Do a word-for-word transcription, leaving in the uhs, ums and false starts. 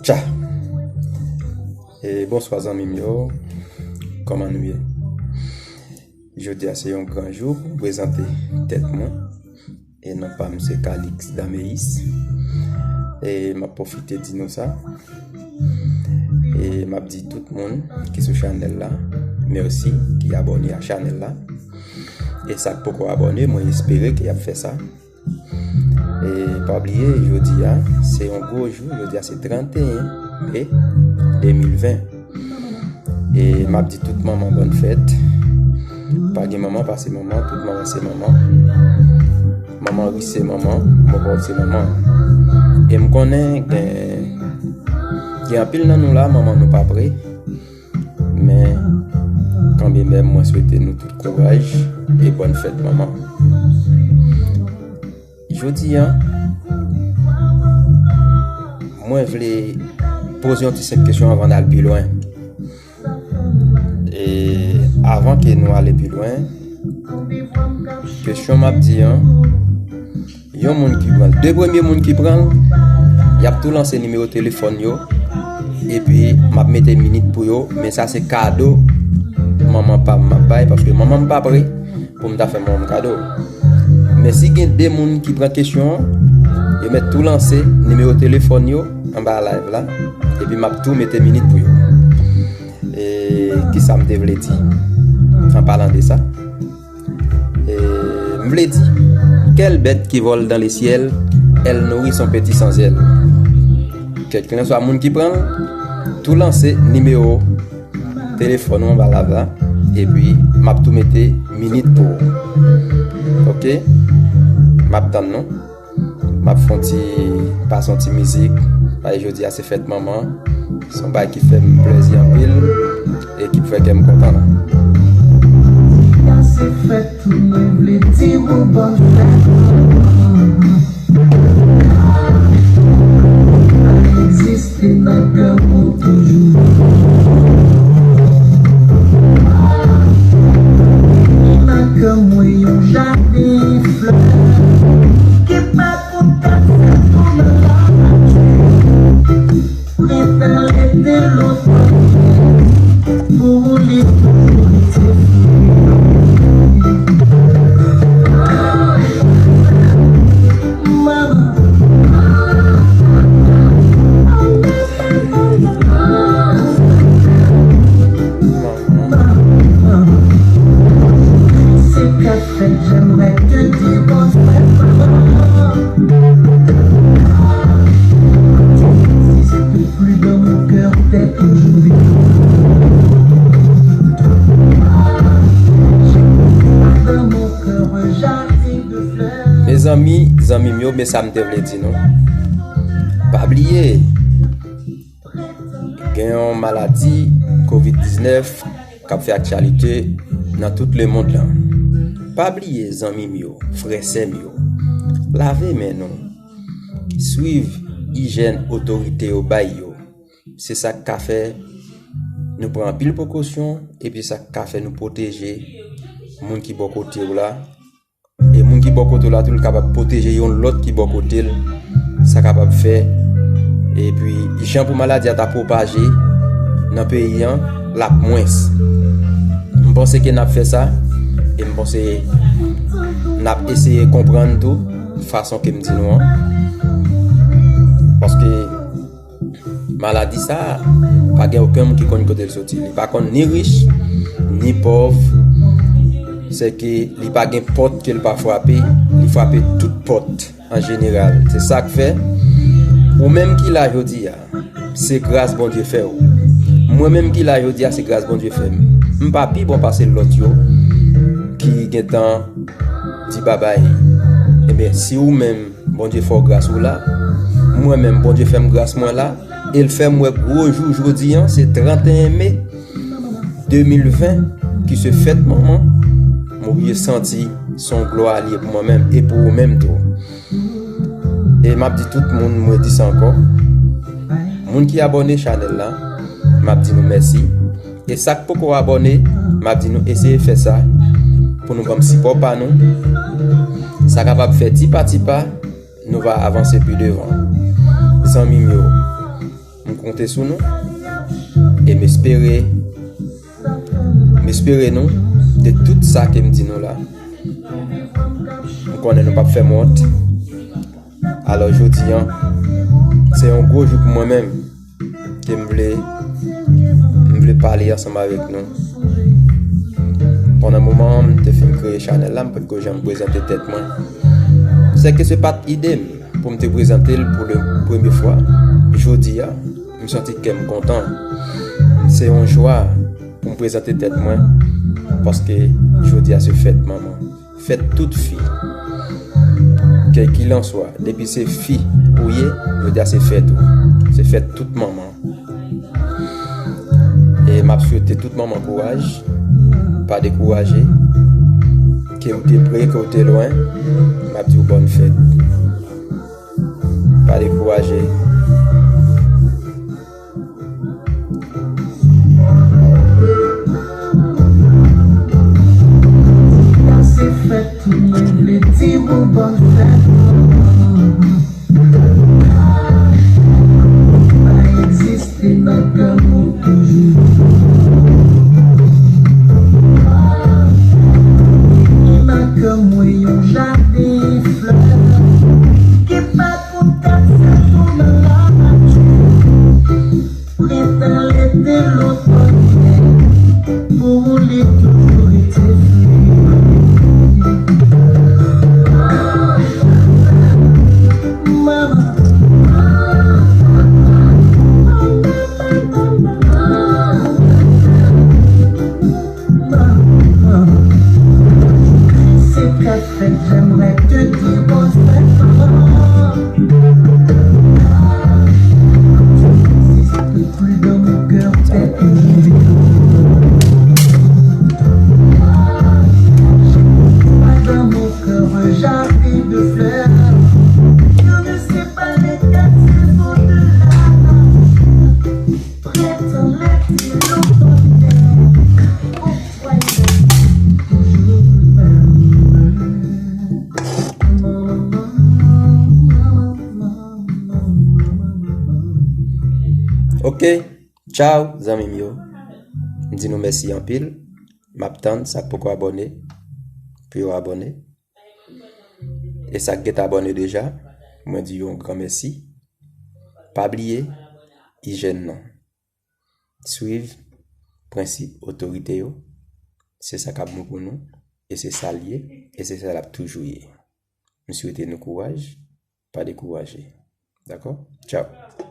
Tcha! E bonswa zanmi m yo, kòman nou ye? Jodi a se yon gran jou pou m prezante tèt mwen. E non pa m se Calix Dameis. E m ap pwofite di nou sa. E m ap di tout moun ki sou chanèl la, mèsi, ki abòne a chanèl la. E sa k poko abòne, mwen espere ke y ap fè sa. E pa bliye, jodi a, se yon gwo jou, jodi a se trannteyen me de mil ven. E m ap di tout manman bòn fèt. Pa gen manman pase manman, tout manman se manman. Manman ris se manman, manman pòv se manman. E m konnen gen, gen anpil nan nou la, manman nou pa pre. Men, kanmenm, mwen swete nou tout kouraj e bòn fèt manman. Jodi a, mwen vle poze yon ti senp kesyon anvan n al pi lwen. E avan ke nou ale pi lwen, kesyon m ap di an, yon moun ki pran l, de premye moun ki pran l, y ap tou lanse nimewo telefòn yo, epi m ap mete minit pou yo, men sa se kado manman pa m m ap bay, paske manman m pa pre pou m ta fè manman m kado. Men si gen de moun ki pran kesyon an, yo mèt tou lanse nimewo telefòn yo anba live la, epi m ap tou mete minit pou yo. E kisa m te vle di an palan de sa? E m vle di, quelle bête qui vole dans le ciel, elle nourrit son petit sans aile. Kèlkelanswa moun ki pran l, tou lanse nimewo telefòn ou anba live la, epi m ap tou mete minit pou ou. Oke? M ap tann nou. M ap fè yon ti, pase yon ti mizik. Paske jodi a se fèt manman. Se yon bagay ki fè m plezi anpil e ki fè kè m kontan. Jodi a se fèt ou, mwen vle di ou bòn fèt. Egziste nan kè mwen toujou. Nan kè mwen yon jaden flè ki pa konn kat fè tou nan lanati. Pretan ede lòt pou li toujou rete. Mezanmi, zanmi m yo, men sa m te vle di nou. Pa bliye, gen yon maladi kovid diznèf k ap fè aktyalite nan tout lemonn lan. Pa bliye, zanmi m yo, frè sè m yo, lave men nou, swiv ijèn otorite yo bay yo. Se sa k ka fè nou pran anpil prekosyon, epi sa k ka fè nou pwoteje moun ki bò kote w la. E moun ki bò kote w la tou, l kapab pwoteje yon lòt ki bò kote l. Sa kapab fè, epi jan pou maladi a ta pwopaje nan peyi an, l ap mwens. M panse ke n ap fè sa, e m panse n ap eseye konprann tou fason ke m di nou an. Paske maladi sa a, pa gen okenn moun ki konn kote l soti. Li pa konn ni rich, ni pòv. Sèke li pa gen pòt ke l pa frape, li frape tout pòt an jeneral. Se sa k fè, ou menm ki la jodi a, se gras Bondye fè w. Mwen menm ki la jodi a, se gras Bondye fè m. M pa pi bon pase lòt yo ki gentan di babay. Ebyen, si ou menm Bondye fè w gras ou la, mwen menm, Bondye fè m gras mwen la, e l fè m wè gwo jou jodi an, se trannteyen me de mil ven, ki se fèt manman, m oblije santi se yon glwa li ye pou mwen menm e pou ou menm tou. E m ap di tout moun, mwen di sa ankò, moun ki abòne chanèl la, m ap di nou mèsi. E sa k poko abòne, m ap di nou eseye fè sa pou nou ban m sipò pa nou. Sa kapab fè ti pa ti pa, nou va avanse pi devan. Zanmi m yo, m konte sou nou. E m espere, m espere nou, de tout sa ke m di nou la, m konnen nou p ap fè m wont. Alò, jodi a, se yon gwo jou pou mwen menm, ke m vle, m vle pale ansanm avèk nou. Pandan moman an, m te fin kreye chanèl la, m potko janm prezante tèt mwen. Sèke se pa t ide m pou m te prezante l pou le premye fwa. Jodi a, m santi kè m kontan. Se yon jwa pou m prezante tèt mwen, paske jodi a se fèt manman. Fèt tout fi. Kèlkilanswa, depi se fi ou ye, jodi a se fèt ou. Se fèt tout manman. E m ap swete tout manman kouraj, pa dekouraje. Ke w te pre, ke w te lwen, m ap di w bòn fèt. Pa dekouraje. Se fèt, tout moun vle di ou bòn fèt. Pa egziste nan kè mwen toujou. Ki nan kè mwen yon jaden flè. Ki pa konn kat sezon nan lanati. Prentan, lete, lotòn, pou ou li toujou rete fri. Manman. Manman. Se ka fèt, j'aimerais te dire bonne fête, maman. Tu n'existes plus dans mon cœur, t'es une. Pas dans mon cœur, un jardin de fleurs. Je ne sais pas lesquelles saisons de la. Prétends les longs. Ok, tchaw, zanmi m yo. M di nou mèsi anpil. M ap tann sa k poko abòne pou yo abòne. E sa k gentan abòne deja, mwen di yo yon gran mèsi. Pa bliye, ijèn nan. Swiv prensip otorite yo. Se sa k ap bon pou nou. E se sa l ye. E se sa l ap toujou ye. M swete nou kouraj. Pa dekouraje. Dakò? Tchaw.